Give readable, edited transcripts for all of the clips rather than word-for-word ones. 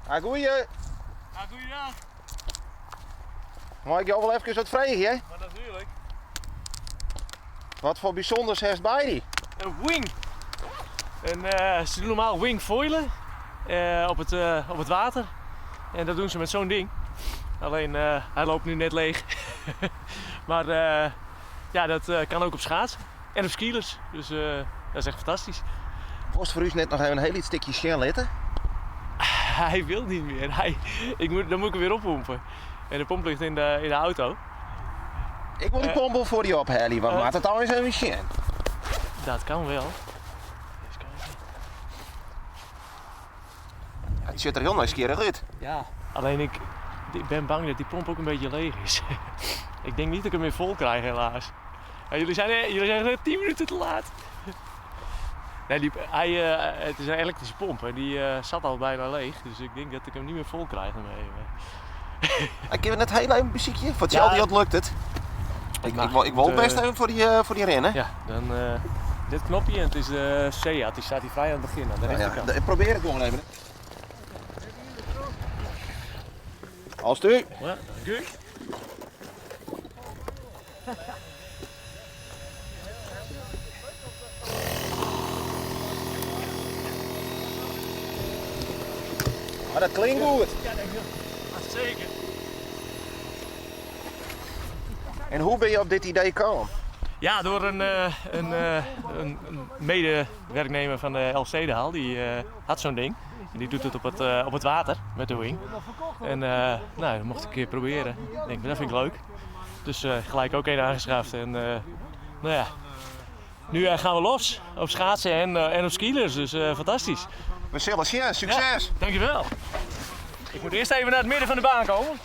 Ah, goeie. Ah, goeiedag. Mei ik jo wol efkes wat freegje? Maar natuerlik. Wat foar bysûnders hast by dy? In wing. En, ze doen normaal wing foilen op het water. En dat doen ze met zo'n ding. Alleen hij loopt nu net leeg. Maar ja, dat kan ook op schaatsen. En op skeelers. Dus dat is echt fantastisch. Wolst foar ús net noch even in hiel lyts stikje sjen litte? Hij wil niet meer. Hij, ik moet, dan moet ik hem weer oppompen. En de pomp ligt in de auto. Ik wol dy pomp wol foar dy ophelje, want moat it al eens even sjen. Dat kan wel. Even kijken. Ja, it sjocht der hiel nijsgjirrich út. Ja, alleen ik ben bang dat die pomp ook een beetje leeg is. Ik denk niet dat ik hem weer vol krijg, helaas. Ja, jullie zijn net 10 minuten te laat. Nee, het is een elektrische pomp en die zat al bijna leeg. Dus ik denk dat ik hem niet meer vol krijg ermee. Ik geef net heel even een muziekje. Voor hetzelfde Ja. lukt het. Ik Mag. wil best Het, even voor die rennen. Ja, dan dit knopje en het is de Seat. Die staat hier vrij aan het begin, aan de Nou ja, rechterkant. ik probeer het gewoon even. Als u. Ja, dank u. Maar dat klinkt goed. Ja, dank u. Zeker. En hoe ben je op dit idee gekomen? Ja, door een medewerknemer van de Elfstedenhal. Die had zo'n ding. En die doet het op het water met de wing. En nou, dat mocht ik een keer proberen. Ik denk, dat vind ik leuk. Dus gelijk ook een aangeschaft. En nou ja, nu gaan we los op schaatsen en op skeelers. Dus fantastisch. We zullen zien. Succes! Ja, dankjewel. Ik moet eerst even naar het midden van de baan komen.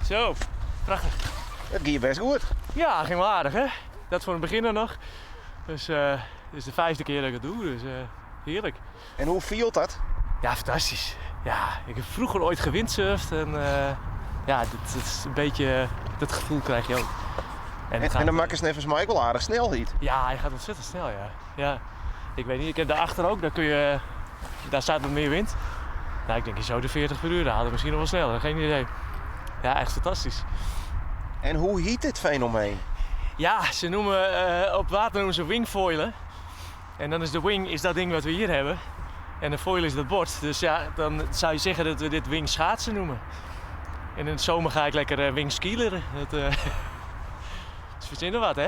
Zo, prachtig. Dat ging best goed. Ja, ging wel aardig hè. Dat voor een beginner nog. Dus dit is de 5e keer dat ik het doe, dus heerlijk. En hoe viel dat? Ja, fantastisch. Ja, ik heb vroeger ooit gewindsurfd en ja, dit is een beetje, dat gevoel krijg je ook. En, het gaat En dan maakt het neffens my wol aardich snel niet. Ja, hij gaat ontzettend snel, ja. Ja, ik weet niet, ik heb daarachter ook, daar staat wat meer wind. Nou, ik denk je zo de 40 per uur halen, misschien nog wel sneller, geen idee. Ja, echt fantastisch. En hoe heet dit fenomeen? Ja, op water noemen ze wingfoilen. En dan is de wing is dat ding wat we hier hebben. En de foil is dat bord. Dus ja, dan zou je zeggen dat we dit wing schaatsen noemen. En in de zomer ga ik lekker wing skeeleren. Dat is verzinnen wat, hè?